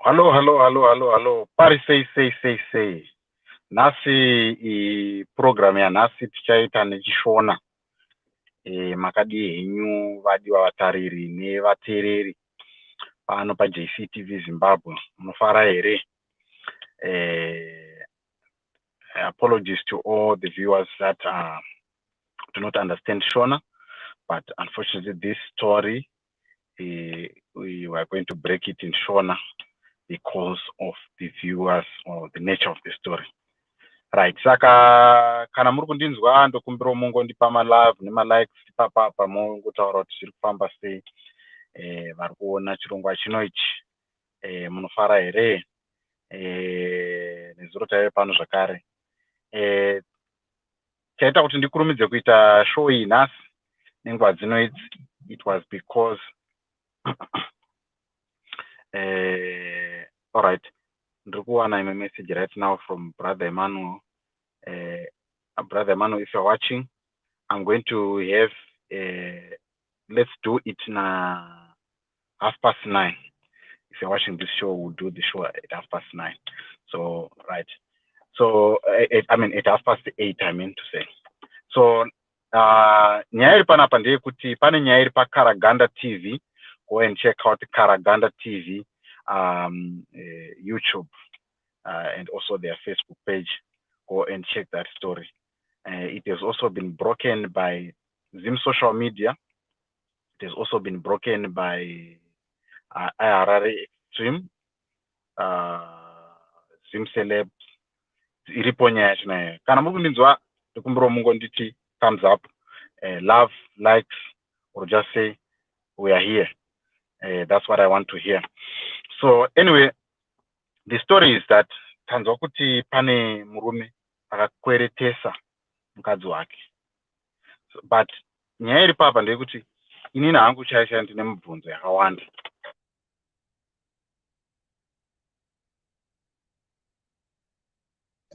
Hallo, hallo, hallo, hallo, hallo. Pari sei, sei, sei, sei. Nhasi program yanhasi tichaita nechiShona. Makadii henyu vadiwa vatariri nevateereri pano paJCTV Zimbabwe. Munofara here? Apologies to all the viewers that do not understand Shona, but unfortunately this story we are going to break it in Shona because of the viewers or the nature of the story. Right, saka kana muri kundinzwa ndokumbirawo mungondipa malove nemalikes ipapapa mongotaura kuti zviri kufamba sei. Vari kuona chirongwa chino ichi munofara here? Nezuro taive pano zvakare. Chaita kuti ndikurumidze kuita show iyi nhasi nenguva dzino idzi, it was because alright, ndiri kuwana imwe message right now from Brother Emmanuel. Brother Emmanuel, if you're watching, I'm going to have let's do it na 9:30. If you're watching this show, we'll do the show at 9:30. So right, so I mean at 8:30, I mean to say. So nyaya iri panapa ndeyekuti pane nyaya iri paKaraganda TV. Go and check out Karaganda TV YouTube and also their Facebook page. Go and check that story. It has also been broken by Zim social media. It has also been broken by iHarare Extreme, Zim Celebs. Iripo nyaya yacho nayo. Kana muri kundinzwa, ndikumbirawo mungonditi thumbs up, love, likes, or just say we are here. That's what I want to hear. So anyway, the story is that tanzwa kuti pane murume akakweretesa mukadzi wake. So, but nyaya iri papa ndeyekuti inini hangu chaiyo chaiyo ndine mibvunzo yakawanda.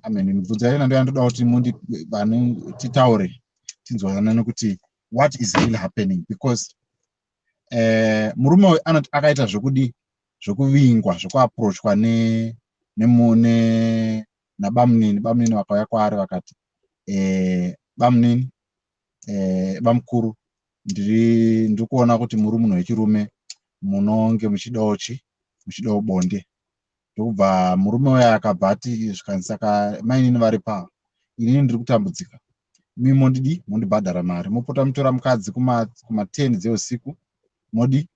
Amen. Mibvunzo yacho ndo yandoda kuti mundi vane titaure tinzwanane nekuti what is really happening, because murume uyu anoti akaita zvekudi zvekuvingwa, zvekuapproachwa ne nemune nabamunini. Bamunini vakauya kwaari vakati, bamunini, bamukuru, ndiri kuona kuti muri munhu wechirume, munonge muchidawo chi muchidawo bonde. Ndokubva murume uya akabva ati, zvikanzi, saka mainini vari pava, inini ndiri kutambudzika, imi mondidi mondibhadhara mari, mopota mutora mukadzi kuma 10 dzeusiku, modi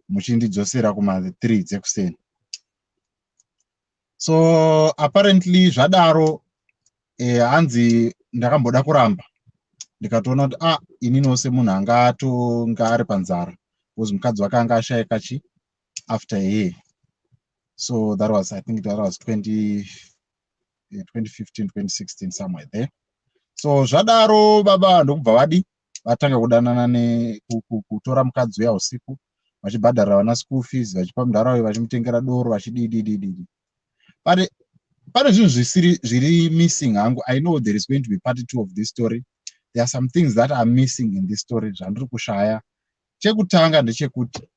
muchindidzosera kuma 3 dzekuseni. So apparently zvadaro, hanzi ndakamboda kuramba, ndikatoona kuti ah, ininiwo semunhu anga atonga ari panzara, because mukadzi wake anga ashayika chi after a year. So that was, I think that was 2015, 2016, somewhere there. So zvadaro baba ndokubva vadi vatanga kudanana nekutora mukadzi uya usiku, vachibhadharira vana school fees, vachipa munharaunda, vachimutengera doro, vachidididididi. But pane zvinhu zvisiri zviri missing hangu. I know there is going to be part two of this story. There are some things that are missing in this story zvandiri kushaya. Chekutanga ndechekuti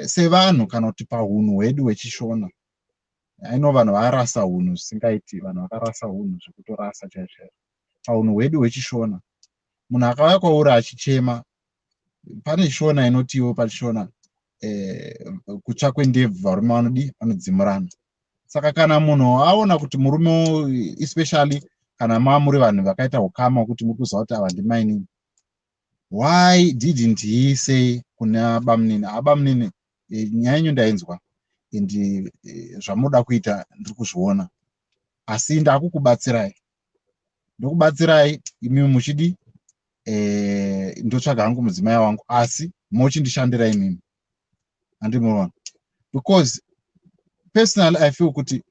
sevanhu kana kuti pahunhu hwedu hwechiShona, I know vanhu varasa hunhu zvisingaiti, vanhu vakarasa hunhu zvekutorasa chaizvo chaizvo. Pahunhu hwedu hwechiShona, munhu akauya kwauri achichema, pane Shona inotiwo pachiShona, kutsva kwendebvu varume vanodi vanodzimurana. Saka kana munhu aona kuti murume, especially kana mamuri vanhu vakaita ukama wekuti muri kuziva kuti ava ndimainini, why didn't he say kuna bamunini, abamunini, nyaya yenyu ndainzwa and zvamunoda kuita ndiri kuzviona, asi ndakukubatsirai, ndokubatsirai imimi muchidi, ndotsvaga hangu mudzimai wangu, asi mochindishandira imimi, handimuona? Because personally I feel kuti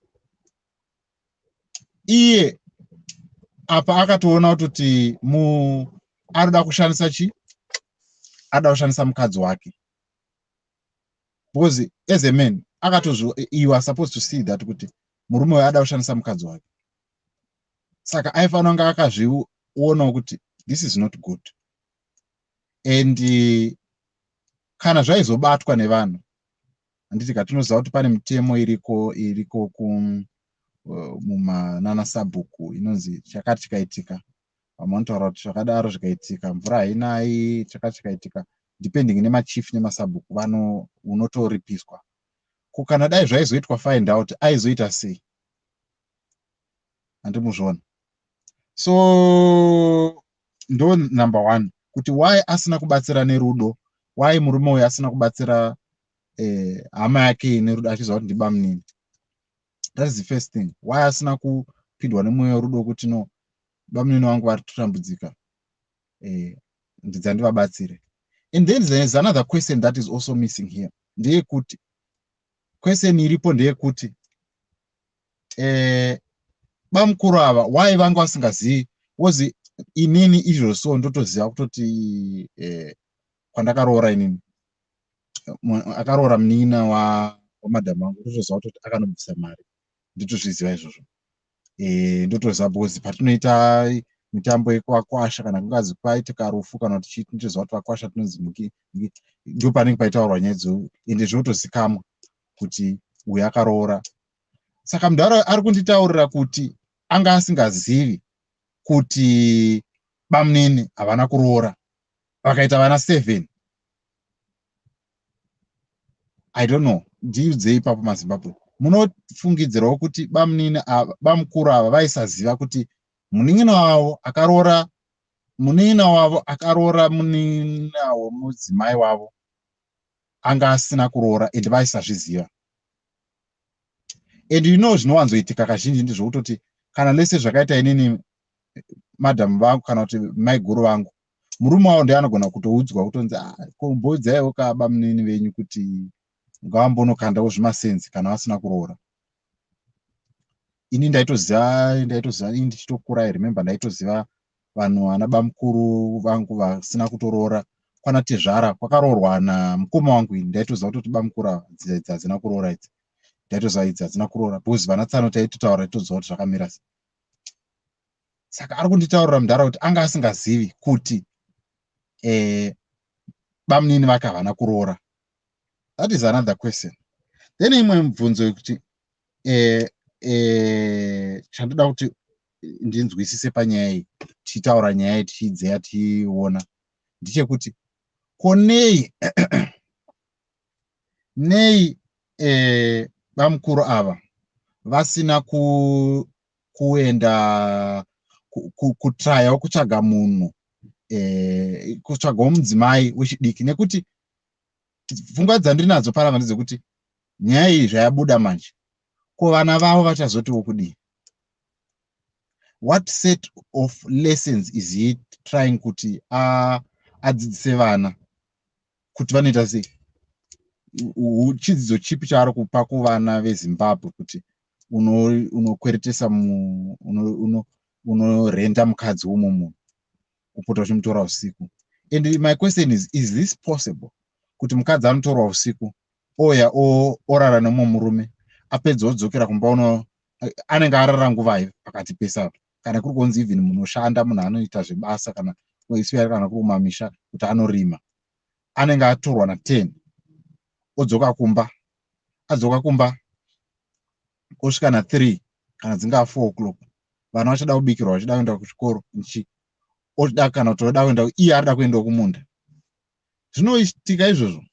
iye apa akatoona kutoti mu arikuda kushandisa chi arikuda kushandisa mukadzi wake, because as a man akatozvi you are supposed to see that kuti murume uyu ada kushandisa mukadzi wake. Saka aifanira kunge akazvionawo kuti this is not good. And kana zvaizobatwa nevanhu, Handiti ka tinoziva kuti pane mitemo iriko iriko mumanana sabhuku inonzi chakati chikaitika, vamwe vanotaura kuti zvakadaro zvikaitika mvura hainai, chakati chikaitika, depending nemachief nemasabhuku vano unotoripiswa. Ko kana dai zvaizoitwa find out, aizoita sei? Handimuzviona. So ndo number one, kuti why asina kubatsira nerudo? Why murume uyu asina kubatsira hama yake nerudo, achiziva kuti ndibamunini? That is the first thing. Why asina kupindwa nemweya werudo kuti, "No, bamunini vangu vari kutambudzika, ndidza ndivabatsire"? And then there is another question that is also missing here. Ndeyekuti question iripo ndeyekuti bamukuru ava why vanga vasingazivi? Wozi inini izvo so ndotoziva kutoti kwandakaroora inini, akaroora munin'ina wamadhamu vangu, ndotoziva kutoti akanobvisa mari. Ndotozviziva izvozvo. Ndotoziva because patinoita mitambo yekwakwasha, kana kungazi kwaitika rufu kana kuti chii, tinotoziva kuti vakwasha tinonzi, ndo panenge paitaurwa nyaya dzo, ende zvinotozikamwa kuti uyu akaroora. Saka mudhara ari kunditaurira kuti anga asingazivi kuti bamunini havana kuroora, vakaita vana 7. I don't know, ndiudzei ipapo maZimbabwe, munofungidzirawo kuti bamunini, bamukuru ava vaisaziva kuti munin'ina wavo akaroora, munin'ina wavo akaroora munin'ina wemudzimai wavo anga asina kuroora, ende vaisazviziva? And you know, zvinowanzoitika kazhinji ndezvekutoti kana lese zvakaita inini madhamu vangu kana kuti maiguru vangu, murume wavo ndiye anogona kutoudzwa kutonzi, "Ah, kombodzaiwo kabamunini venyu kuti ngavambonokandawo zvimasenzi kana vasina kuroora." Ini ndaitoziva ini ndichitokura. I remember ndaitoziva vanhu vana bamukuru vangu vasina kutoroora. Kwana tezvara kwakaroorwa namukoma wangu, ini ndaitoziva kutoti bamukuru ava idzi hadzina kuroora, idzi ndaitoziva idzi hadzina kuroora, because vana tsano taitotaura, toziva kuti zvakamira sei. Saka ari kunditaurira mudhara kuti anga asingazivi kuti bamunini vake havana kuroora. That is another question. Then imwe mubvunzo yekuti chandoda kuti ndinzwisise panyaya iyi, tichitaura nyaya iyi, tichiidzeya, tichiona, ndechekuti ko nei bamukuru ava vasina kuenda kutrayawo kutsvaga munhu, kutsvagawo mudzimai wechidiki? Nekuti pfungwa dzandinadzo panapa ndedzekuti nyaya iyi zvayabuda manje, ko vana vavo vachazotiwo kudii? What set of lessons is he trying kuti adzidzise vana kuti vanoita sei? Chidzidzo chipi chaari kupa kuvana veZimbabwe kuti unokweretesa, unorenda mukadzi womwe munhu, upota uchimutora usiku? And my question is this possible kuti mukadzi anotorwa usiku, oya orara nemumwe murume, apedza odzokera kumba, uno anenge arara nguvai pakati pesapa? Kana kuri kunzi even munoshanda, munhu anoita zvebasa, kana especially kana kuri kumamisha kuti anorima, anenge atorwa na10, odzoka kumba, adzoka kumba osvika na3 kana dzingaa 4 o'clock, vana vachada kubikirwa, vachida kuenda kuchikoro, nchi oda kana kuti oda kuenda, iye arida kuendawo kumunda. Zvinoitika izvozvo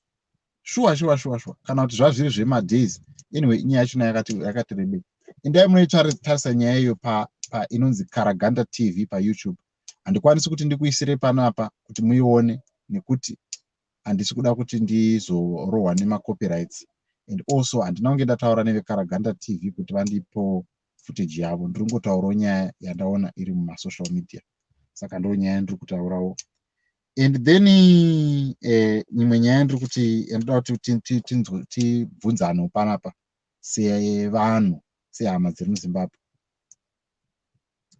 shuwa shuwa shuwa shuwa, kana kuti zvazviri zvemadays? Anyway, inyaya yachona yakati rebei. Endai munoitarisa nyaya iyo pa inonzi Karaganda TV paYouTube. Handikwanisi kuti ndikuisire panapa kuti muione nekuti handisi kuda kuti ndizorohwa nemacopyrights, and also handina kunge ndataura neveKaraganda TV kuti vandipo footage yavo. Ndiri kungotaurawo nyaya yandaona iri mumasocial media, saka ndo nyaya yandiri kutaurawo. And then imwe nyaya yandiri kuti yandoda kuti tibvunzanewo panapa sevanhu, sehama dziri muZimbabwe.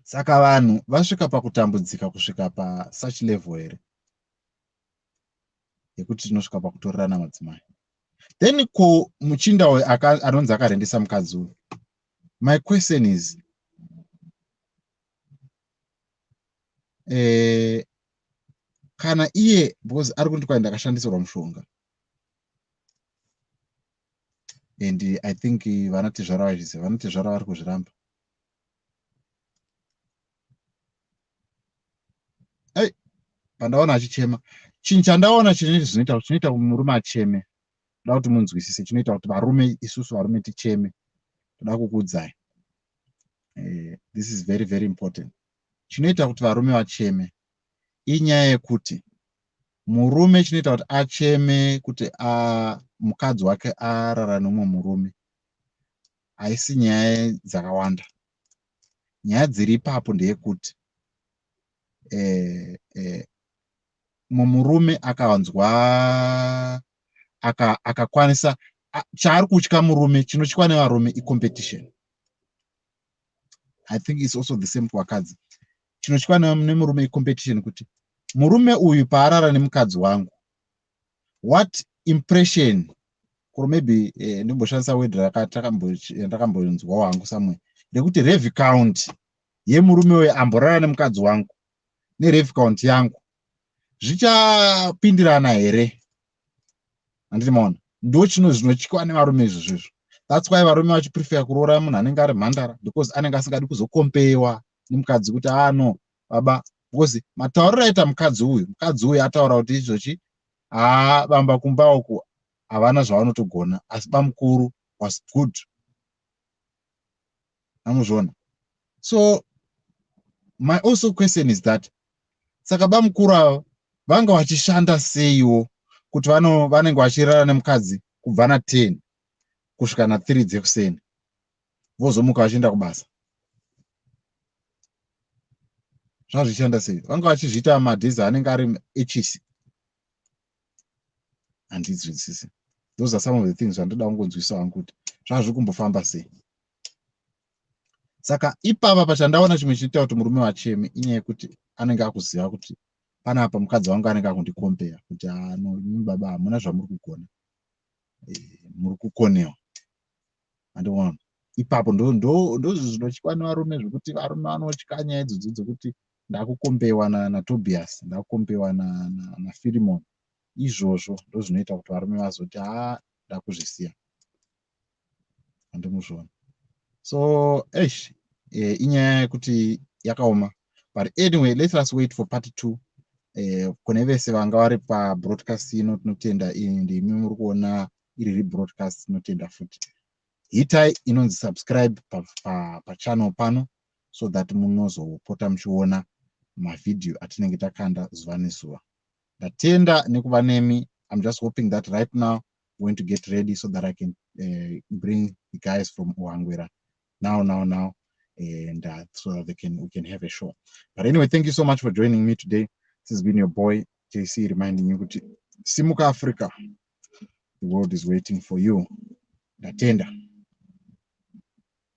Saka vanhu vasvika pakutambudzika kusvika pasuch level here yekuti tinosvika pakutorerana madzimai? Then ko muchinda uyu anonzi akarendesa mukadzi uyu, my question is, kana iye, because ari kundi kwai ndakashandisirwa mushonga. And I think vanatezvara vazviziva, vanatezvara vari kuzviramba. Ei, pandaona achichema, chinhu chandaona chine zvinoita, chinoita murume acheme, toda kuti munzwisise, chinoita kuti varume, isusu varume ticheme, toda kukuudzai. This is very very important. Chinoita kuti varume vacheme inyaya yekuti murume, chinoita kuti acheme kuti mukadzi wake arara nomumwe murume, haisi nyaya dzakawanda. Nyaya dziri ipapo ndeyekuti mumwe murume akanzwa akakwanisa chaari kutya murume, chinotyiwa nevarume icompetition. I think it's also the same kuvakadzi. Chinotyiwa nemurume icompetition, kuti murume uyu paarara nemukadzi wangu, what impression, or maybe ndimboshandisa word rakandakambonzwa wangu somewhere, rekuti rave count yemurume uyu amborara nemukadzi wangu nerave count yangu zvichapindirana here? Handiti maona? Ndo chino zvinotyiwa nevarume izvozvo izvo. That's why varume vachiprefer kuroora munhu anenge ari mhandara, because anenge asingadi kuzokompewa nemukadzi kuti, "Ah no, baba," because matauriro aita mukadzi uyu, mukadzi uyu ataura kuti izvochi, haa, bamba kumba uku havana zvavanotogona, asi bamukuru was good. Amuzviona? So my also question is that, saka bamukuru ava vanga vachishanda seiwo kuti vanenge vachirara nemukadzi kubva na10 kusvika na3 dzekuseni, vozomuka vachienda kubasa? Zvazvichishanda sei? Vanga vachizviita madhezi anenge ari echisi? Handinzwisisi. Those are some of the things zvandoda kungonzwisa hangu, kuti zvazviri kumbofamba sei. Saka ipapa pachandaona chimwe chinoita kuti murume wacheme inyaya yekuti anenge akuziva kuti panapa mukadzi wangu anenge akundikompeya kuti, "Ano imi baba hamuna zvamuri kugona, muri kukonewa." Handiona ipapo ndo zvinotyiwa nevarume, zvekuti varume vanotya nyaya idzodzo dzekuti ndakukombewa naTobias, ndakukombewa naFirimon. Izvozvo ndo zvinoita kuti varume vazoti, "Ha, ndakuzvisiya." Handimuzviona? So eish, inyaya yekuti yakaoma. But anyway, let us wait for part 2. Kune vese vanga vari pabroadcast ino, tinotenda. Ndimi muri kuona iri rebroadcast, tinotenda futi. Hitai inonzi subscribe pachannel pano, so that munozopota muchiona mavhidhiyo atinenge takanda zuva nezuva. Ndatenda nekuva nemi. I'm just hoping that right now we're going to get ready so that I can bring the guys from Uhangwera now now now and so that they can we can have a show. But anyway, thank you so much for joining me today. This has been your boy JC, reminding you kuti simuka Africa, the world is waiting for you. Ndatenda.